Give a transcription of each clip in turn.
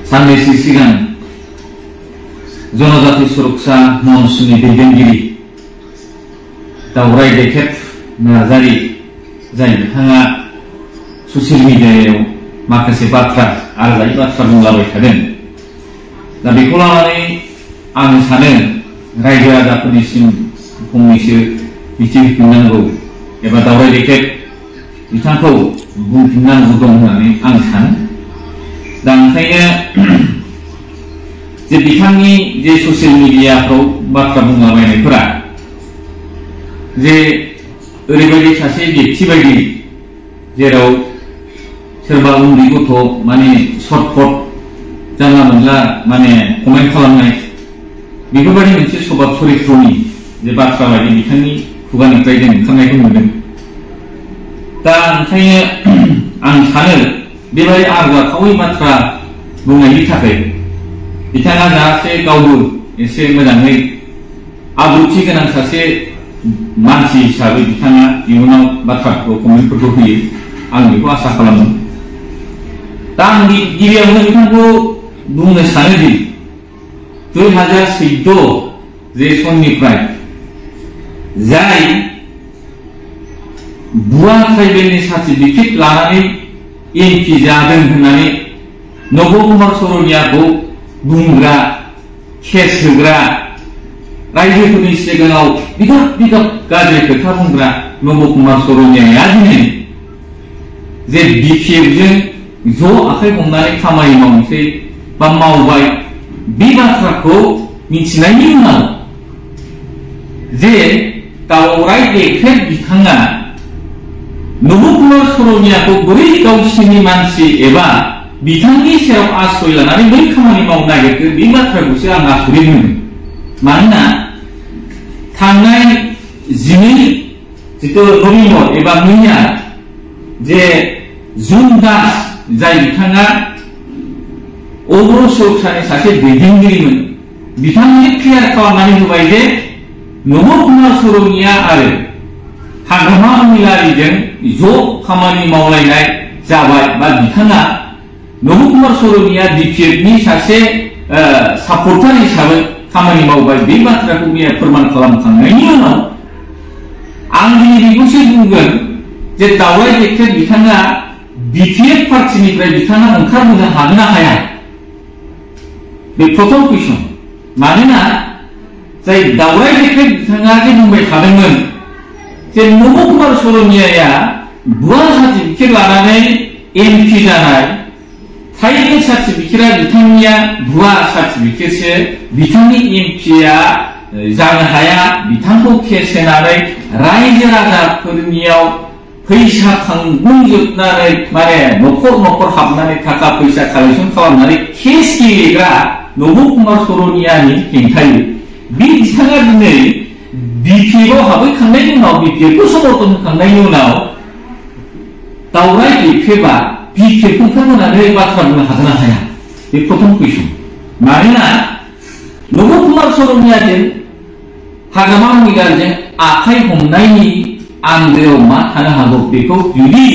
साननैसो सिगां जनजाति सुरक्षा मन्चनि दैदेनगिरि दावराय दैखेब नार्जारि जाय बिथाङा ससियेल मिडियायाव माखासे बाथ्रा आरजायै बाथ्रा बुंलाबाय थादों। दा बेखौ लानानै आं सानो रायजो राजाफोरनिसिम फंनैसो मिथिहोफिननांगौ एबा दावराय दैखेब बिथांखौ बुंफिननांगौ दं होननानै आं सानो। दा ओंखायनो जे बिथांनि जे ससियेल मिडियाफ्राव बाथ्रा बुंलाबायनायफोरा जे ओरैबायदि सासे व्यक्ति बायदि जेराव सोरबा उन्दै गथ' माने सर्टकट जानला मोनला माने कमेन्ट खालामनाय बेफोरबायदि मोनसे स्वभाब चरित्रनि जे बाथ्रा बायदि बिथांनि खुगानिफ्राय जों ओंखारनायखौ नुदों। दा ओंखायनो आं सानो बेबायदि आरजाथावै बाथ्रा बुंनायनि थाखाय बिथाङा जाहाथे गावबो एसे मोजाङै आब्रुथि गोनां सासे मानसि हिसाबै बिथाङा इयुनाव बाथ्राफोरखौ कमेन्टफोरखौ होयो आं बेखौ आसा खालामो। दा आं गिबियावनो बिथांखौ बुंनो सानोदि 2014 जे समनिफ्राय जाय भुवा ट्राइबेलनि सार्टिफिकेट लानानै एमपि जादों होननानै नब कुमार सर'नियाखौ बुंग्रा केस होग्रा रायजोफोरनि सिगाङाव बिगाब गाज्रि खोथा बुंग्रा नब कुमार सर'नियाया दिनै जे बिपिएफजों ज' आखाइ हमनानै खामानि मावनोसै बा मावबाय बे बाथ्राखौ मिथिनायनि उनाव जे दावराय दैखेब बिथाङा नब कुमार सर'नियाखौ बोरै गावसिनि मानसि एबा बिथांनि सेराव आश्रय लानानै बै खामानि मावनो नागिरखो बे बाथ्राखौसो आं आसरित मोनो। मानोना थांनाय 12 जिथु नभेम्बर एबा मैया जे जुन दास जाय बिथाङा अग्र सुरक्षानि सासे दैदेनगिरिमोन बिथांनि क्लियार खालामनानै होबाय जे नब कुमार सर'निया आरो हाग्रामा महिलारिजों ज' खामानि मावलायनाय जाबाय बा बिथाङा नब कुमार सर'निया बिपिएफनि सासे सापर्टार हिसाबै खामानि मावबाय बे बाथ्राखौ मैया फोरमान खालामखांनायनि उनाव आं दिनै बेखौसो बुंगोन जे दावराय दैखेब बिथाङा बिपिएफ पार्टिनिफ्राय बिथाङा ओंखारबोनो हागोन ना हाया बे प्रथम कुइसन। मानोना जाय दावराय दैखेब बिथाङा जे बुंबाय थादोंमोन जे नब कुमार सर'नियाया भुवा सार्टिफिकेट लानानै एमपि जानाय ट्राइबेल सार्टिफिकेटआ बिथांनिया भुवा सार्टिफिकेटसो बिथांनि एमपिआ जानो हाया बिथांखौ केस होनानै रायजो राजाफोरनियाव फैसा खांगुंजोबनानै माने न'खर हाबनानै थाखा फैसा कालेक्सन खालामनानै केस गेलेग्रा नब कुमार सर'नियानि हेंथायै बे बिथाङा दिनै बिपिएफआव हाबहैखांनायनि उनाव बिपिएफखौ समर्थन होखांनायनि उनाव दावराय दैखेबा बिपिएफखौ ओंखारबोनानै बाथ्रा बुंनो हागोन ना हाया बे प्रथम कुइसन। मानोना नब कुमार सर'नियाजों हाग्रामा महिलारिजों आखाइ हमनायनि आन्दोआव मा थानो हागौ बेखौ जुदि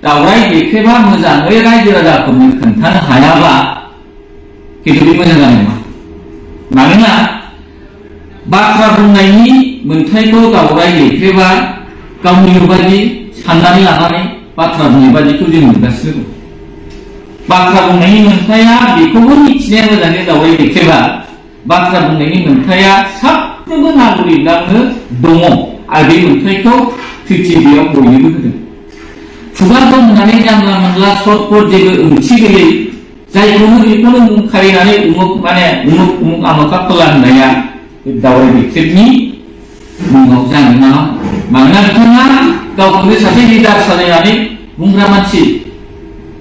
दावराय दैखेबा मोजाङै रायजो राजाफोरनो खोन्थानो हायाबा खिन्थु बे मोजां जानाय नङा। मानोना बाथ्रा बुंनायनि मोन्थायखौ दावराय दैखेबा गावनि बायदि साननानै लानानै बाथ्रा बुंनाय बायदिखौ जों नुगासिनो दं। बाथ्रा बुंनायनि मोन्थाया बेखौबो मिथिनाया मोजाङै दावराय दैखेबा बाथ्रा बुंनायनि मोन्थाया साफ्रोमबो नागरिकआनो दङ आरो बे मोन्थायखौ प्रिथिबियाव बयनोबो होदों। खुगा दं होननानै जानला मोनला सर्टकट जेबो ओंथि गैयै जायखौनो बेखौनो मुं खारिनानै उमुक आमुखा खोला होननाया दावराय दैखेबनि मुङाव जानो नाङा। मानोना बिथाङा गावखौनो सासे लिडार साजायनानै बुंग्रा मानसि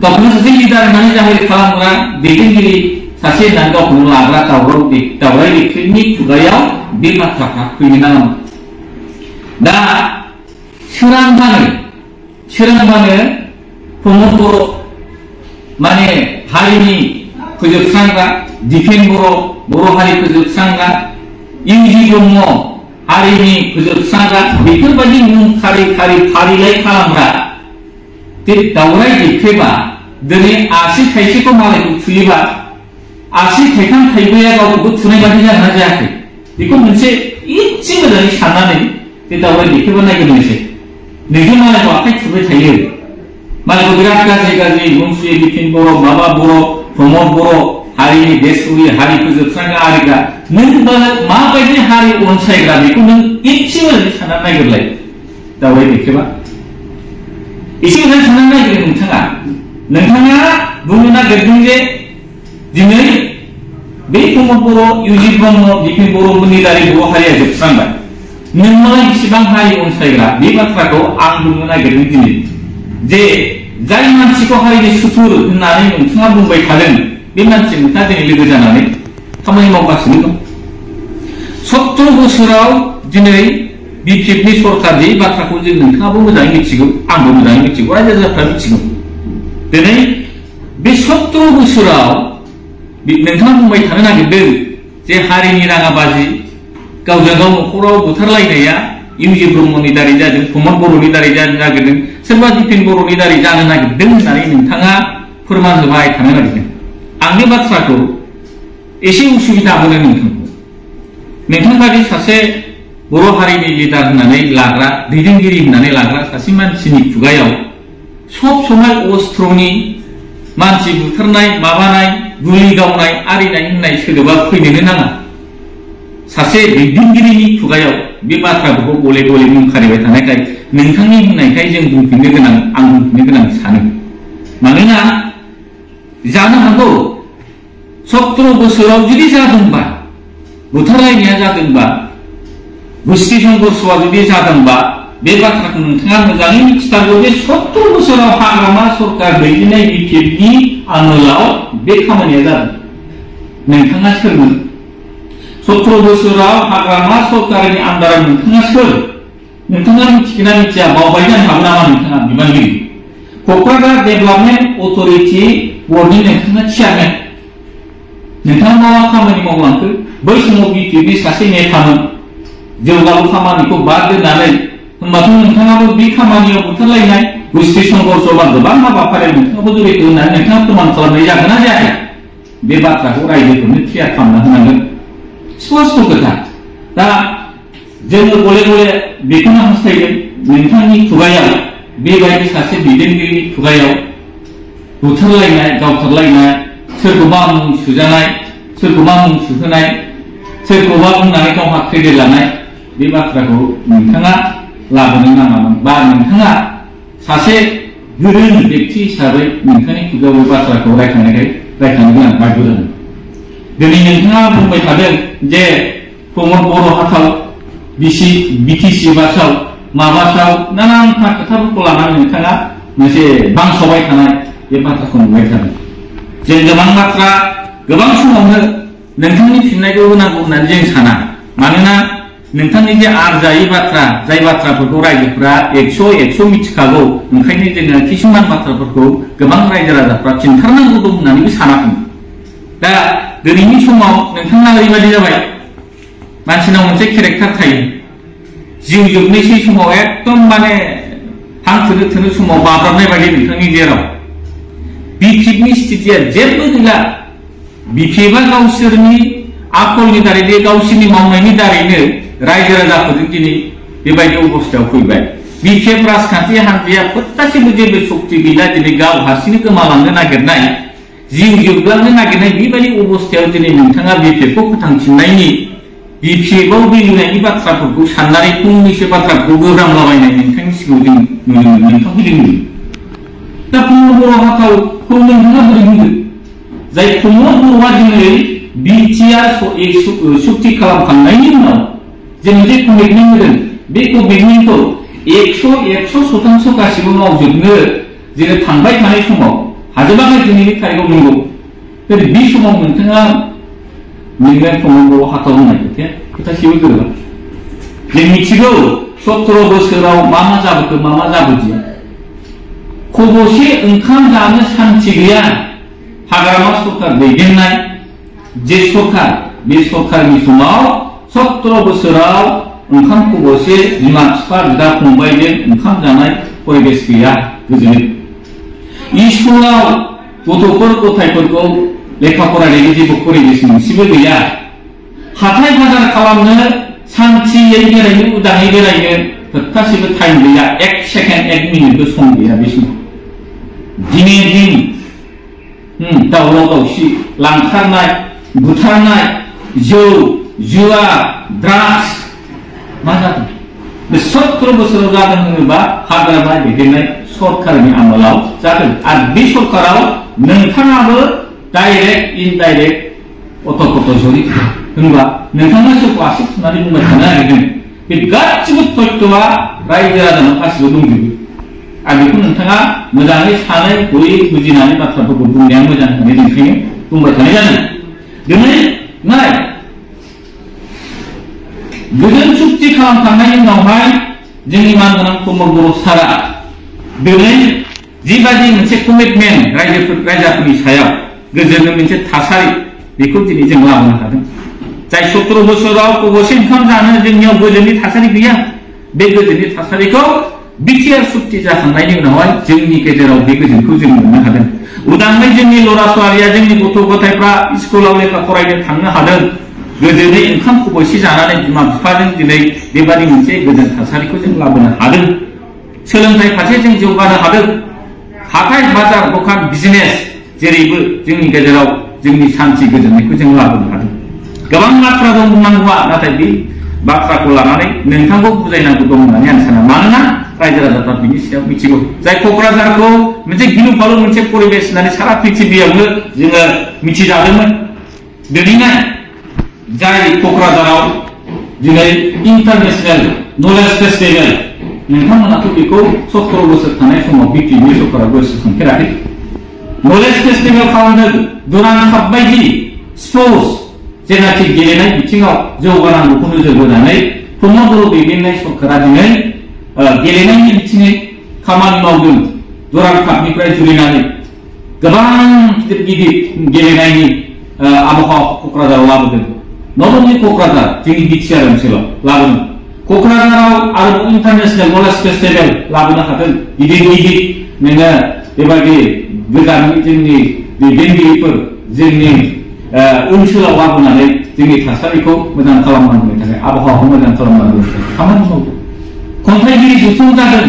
गावखौनो सासे लिडार होननानै जाहिर खालामग्रा दैदेनगिरि सासे होननानै गावखौनो लाग्रा दावराय दैखेबनि खुगायाव बे बाथ्राफ्रा फैनो नाङामोन। दा सोरांबानो प्रमद बर' माने हारिनि फोजोबस्रांग्रा दिपेन बर' हारि फोजोबस्रांग्रा इउजि ब्रह्म हारिनि फोजोबस्रांग्रा बेफोरबायदि मुं खारि फारिलाइ खालामग्रा बे दावराय दैखेबा दिनै आसि थाइसेखौ मालायखौ थुयोबा आसि थाइथाम थाइब्रैया गावखौबो थुनाय बादि जाना जायाखै बेखौ मोनसे इसे मोजाङै साननानै जे दावराय देखेबा नायग्रोनोसै नोंजों मालायखौ आखाइ थुबाय थायो मालायखौ बिराद गाज्रि मुंसुयो बिपिन बर' माबा बर' प्रमद बर' हारिनि देशुरि हारि फोजोबस्रांग्रा आरिग्रा नों माबायदि हारि अनसायग्रा बेखौ नों इसे मोजाङै साननानै नायग्रोलाय दावराय देखेबा एसे मोजाङै साननानै नायग्रो नोंथाङा बुंनो नागिरदों जे दिनै बे प्रमद बर' इउजित ब्रह्म बिपिन बर'मोननि दारै बर' हारिया जोबस्रांबाय नोंलाय बेसेबां हारि अनसायग्रा बे बाथ्राखौ आं बुंनो नागिरदों दिनै जे जाय मानसिखौ हारिनि सुथुर होननानै नोंथाङा बुंबाय थादों बे मानसि नोंथाङा दिनै लोगो जानानै खामानि मावगासिनो दं 17 बोसोराव दिनै बिपिएफनि सरकार बे बाथ्राखौ जों नोंथाङाबो मोजाङै मिथिगौ आंबो मोजाङै मिथिगौ रायजो राजाफ्रा मिथिगौ दिनै बे 17 बोसोराव नोंथाङा बुंबाय थानो नागिरदों जे हारिनि राङाबाजि गावजों गाव न'खराव बुथारलायनाया इउजित ब्रह्मनि दारै जादों प्रमद बर'नि दारै जानो नागिरदों सोरबा बिपिन बर'नि दारै जानो नागिरदों होननानै नोंथाङा फोरमान होबाय थानो नागिरदों आंनि बाथ्राखौ एसे उसुबिदा मोनो नोंथां बायदि सासे बर' हारिनि लिडार होननानै लाग्रा दैदेनगिरि होननानै लाग्रा सासे मानसिनि खुगायाव सब समाय अस्त्रनि मानसि बुथारनाय माबानाय गुलि गावनाय आरिनाय होननाय सोदोबा फैनोनो नाङा सासे दैदेनगिरिनि खुगायाव बे बाथ्राफोरखौ गले गले मुंखारिबाय थानायखाय नोंथांनि बुंनायखाय जों बुंफिननो गोनां आं बुंफिननो गोनां सानो मानोना जानो हागौ 17 बोसोराव जुदि जादोंबा बुथारलायनाया जादोंबा गुस्थि संघर्षआ जुदि जादोंबा बे बाथ्राखौ नोंथाङा मोजाङै मिथिथारगौ जे 17 बोसोराव हाग्रामा सरकार दैदेननाय बिपिएफनि आमोलाव बे खामानिया जादों नोंथाङा सोरमोन 17 बोसोराव हाग्रामा सरकारनि आन्दाराव नोंथाङा सोर नोंथाङा मिथिगोना मिथिया बावबाय जानो हागौ नामा नोंथाङा बिबानगिरि क'क्राझार डेभेलपमेन्ट अथ'रिटि बर्डनि नोंथाङा चेयारमेन नोंथाङा मा खामानि मावलांखो बै समाव बिपिएफनि सासे नेतामोन जौगालु खामानिखौ बाद दोननानै होनबाथ' नोंथाङाबो बे खामानियाव बुथारलायनाय गुस्थि संघर्ष बा गोबां हाबाफारियाव नोंथाङाबो जड़ित होननानै नोंथाङा फोरमान खालामनाय जागोन ना जायाखै बे बाथ्राखौ रायजोफोरनो क्लियार खालामना होनांगोन स्पष्ट खोथा दा जोङो गले गले बेखौनो हास्थायदों नोंथांनि खुगायाव बेबायदि सासे दैदेनगिरिनि खुगायाव बुथारलायनाय गावथारलायनाय सोरखौबा मुं सुजानाय सोरखौबा मुं सुहोनाय सोरखौबा बुंनानै गावहा क्रेडिट लानाय बे बाथ्राखौ नोंथाङा लाबोनो नाङामोन बा नोंथाङा सासे गोरों व्यक्ति हिसाबै नोंथांनि खुगायाव बे बाथ्राखौ रायखांनो गोनां बाध्य जादों दिनै नोंथाङा बुंबाय थादों जे प्रमद बर' हाथाव बिटिसि बासाव माबासाव नानानथा खोथाफोरखौ लानानै नोंथाङा मोनसे बांसावबाय थानाय बे बाथ्राखौ नुबाय थादों जों गोबां बाथ्रा गोबां समावनो नोंथांनि फिननायखौ होनांगौ होननानै जों साना मानोना नोंथांनि जे आरजायै बाथ्रा जाय बाथ्राफोरखौ रायजोफोरा 100 मिथिखागौ ओंखायनो जोङो किसुमान बाथ्राफोरखौ गोबां रायजो राजाफ्रा खिन्थारनांगौ दं होननानैबो सानाखै दा दिनैनि समाव नोंथाङा ओरैबायदि जाबाय मानसिनाव मोनसे केरेक्टार थायो जिउ जोबनोसै समाव एकदम माने हां थोनो समाव बाब्राबनाय बायदि नोंथांनि जेराव बिपिएफनि स्थितिया जेबो गैला बिपिएफआ गावसोरनि आखलनि दारै गावसोरनि मावनायनि दारैनो रायजो राजाफोरजों दिनै बेबायदि अबस्थायाव फैबाय बिपिएफ राजखान्थि हान्जाया फोथासेबो जेबो शक्ति गैला दिनै गाव हारसिंनो गोमालांनो नागिरनाय जिउ जोबलांनो नागिरनाय बेबायदि अबस्थायाव दिनै नोंथाङा बिपिएफखौ फोथांफिननायनि बिपिएफआव दैलुनायनि बाथ्राफोरखौ साननानै फंनैसो बाथ्राखौ गोब्रामलाबायनाय नोंथांनि सिगाङाव जों नुनो मोनो नोंथांखौ जों नुयो दा प्रमद बर' हाथावखौ नोंथाङा बोरै बुंदों जाय प्रमद बर'आ दिनै बिटिआर सुक्ति खालामखांनायनि उनाव जे मोनसे कमिटमेन्ट होदों बे कमिटमेन्टखौ 100% गासिबो मावजोबनो जेरै थांबाय थानाय समाव हाजोबाखै दिनैनि तारिखआव नंगौ बे समाव नोंथाङा नोंनो प्रमद बर' हाथाव होननाय खोथासेबो गोरोबा जों मिथिगौ 17 बोसोराव मा जाबोखो मा जाबोदिया खबसे ओंखाम जानो सान्थि गैया हाग्रामा सरकार दैदेननाय जे सरकार बे सरकारनि समाव 17 बोसोराव ओंखाम खबसे बिमा बिफा बिदा फंबायजों ओंखाम जानाय परिबेस गैया गोजोनै स्कुलाव गथ'फोर गथायफोरखौ लेखा फरायनायनि जेबो परिबेस मोनसेबो गैया। हाथाय बाजार खालामनो सान्थियै बेरायनो उदाङै बेरायनो थोजासेबो टाइम गैया। 1 सेकेन्ड 1 मिनिटबो सम गैया बे समाव। दिने दिन दावराव दावसि, लांखारनाय, बुथारनाय, जौ जुवा ड्राग्स मा जादों? बे 70 बोसोराव जादों होनोबा हाग्रामा दैदेननाय सरकारनि आमोलाव जादों। आरो बे सरकाराव नोंथाङाबो डाइरेक्ट इनडाइरेक्ट अत'खथ' जड़ित होनबा नोंथाङा सोरखौ आसि थुनानै बुंबाय थानो नागिरदों? बे गासिबो तथ्यआ रायजो राजानाव गासिबो दंजोबो। आरो बेखौ नोंथाङा मोजाङै सानै हयै बुजिनानै बाथ्राफोरखौ बुंनाया मोजां होननानै ओंखायनो बुंबाय थानाय जादों। दिनै नाय, गोजोन चुक्ति खालामखांनायनि उनावहाय जोंनि मानगोनां प्रमद बर' सारा दिनै जिबायदि मोनसे कमिटमेन्ट रायजोफोरनि सायाव गोजोननि मोनसे थासारि बेखौ दिनै जों लाबोनो हादों। जाय 17 बोसोराव खबसे ओंखाम जानो जोंनियाव गोजोननि थासारि गैया, बे गोजोननि थासारिखौ बिटिआर चुक्ति जाखांनायनि उनावहाय जोंनि गेजेराव बे गोजोनखौ जों मोननो हादों। उदाङै जोंनि लरा ছোৱালীया, जोंनि गथ' गथायफ्रा स्कुलाव लेखा फरायनो थांनो हादों। गोजोनै ओंखाम खबसे जानानै बिमा बिफाजों दिनै बेबादि मोनसे गोजोन थासारिखौ जों लाबोनो हादों। सोलोंथाइ फारसे जों जौगानो हादों। हाथाय बाजार दखान बिजनेस जेरैबो जोंनि गेजेराव जोंनि शान्ति गोजोननायखौ जों लाबोनो हादों। गोबां बाथ्रा दं बुंनांगौआ, नाथाय बे बाथ्राखौ लानानै नोंथांखौ बुजायनांगौ दं होननानै आं साना। मानोना रायजो राजाफ्रा बिनि सायाव मिथिगौ। जाय क'क्राझारखौ मोनसे गिलु फालु मोनसे परिबेस होननानै सारा पृथिबीयावनो जोङो मिथिजादोंमोन। दिनैहाय जाय क'क्राझाराव दिनै इन्टारनेशनेल नलेज फेस्टिभेल, नोंथांमोनाथ' बेखौ 17 बोसोर थानाय समाव बिटिपि सरकारा गोसोखांफेराखै। नलेज फेस्टिभेल खालामदों। दुरान्ड काप बायदि स्पर्ट्स जेनाखि गेलेनाय बिथिङाव जौगानांगौखौ नोजोर बोनानै प्रमद बर' दैदेननाय सरकारा दिनै गेलेनायनि बिथिङै खामानि मावदों। दुरान्ड कापनिफ्राय जुरिनानै गोबां गिदिर गिदिर गेलेनायनि आबहावा क'क्राझाराव लाबोदों। नट अनलि क'क्राझार, जोंनि बिटिआर ओनसोलाव लाबोदों। क'क्राझाराव आरो इन्टारनेशनेल नलेज फेस्टिभेल लाबोनो हादों। गिदिर गिदिर नोङो बेबायदि गोजाननि जोंनि दैदेनगिरिफोर जोंनि ओनसोलाव लाबोनानै जोंनि थासारिखौ मोजां खालामनांगौनि थाखाय, आबहावाखौ मोजां खालामनांगौनि थाखाय खामानि मावदों। खन्थाइगिरि जथुम जादों।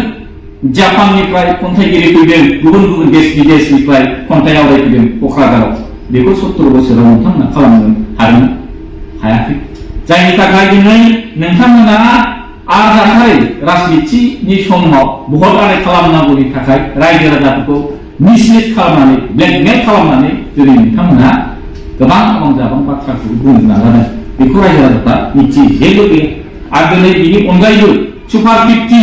जापाननिफ्राय खन्थाइगिरि फैदों, गुबुन गुबुन देश बिदेशनिफ्राय खन्थाइ आवरायफैदों क'क्राझाराव। बेखौ 17 बोसोराव नोंथांमोना खालामनो हादों हायाखै। जायनि थाखाय दिनै नोंथांमोना आरजाथारै राजनितिनि समाव भट आदाय खालामनांगौनि थाखाय रायजो राजाफोरखौ मिसलिड खालामनानै, ब्लेकमेल खालामनानै दिनै नोंथांमोना गोबां जाबां बाथ्राखौ बुंनो नाजादों। बेखौ रायजो राजाफ्रा मिथियो, जेबो गैया। आरो दिनै बिनि अनगायैबो सुपार 50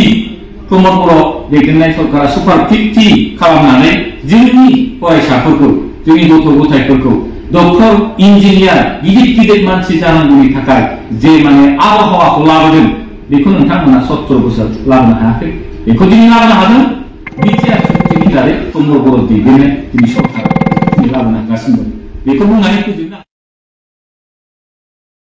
प्रमद बर' दैदेननाय सरकारा सुपार 50 खालामनानै जोंनि फरायसाफोरखौ, जोंनि गथ' गथायफोरखौ डक्टर इन्जिनियार गिदिर गिदिर मानसि जानांगौनि थाखाय जे माने आबहावाखौ लाबोदों, बेखौ नोंथांमोना 17 बोसोर लाबोनो हायाखै। बेखौ दिनै लाबोनो हादों। बिटिआर चुक्तिनि दारै प्रमद बर' दैदेननाय दिनै सरकारा लाबोनो हागासिनो दं। बेखौ बुंनानै फोजोबनो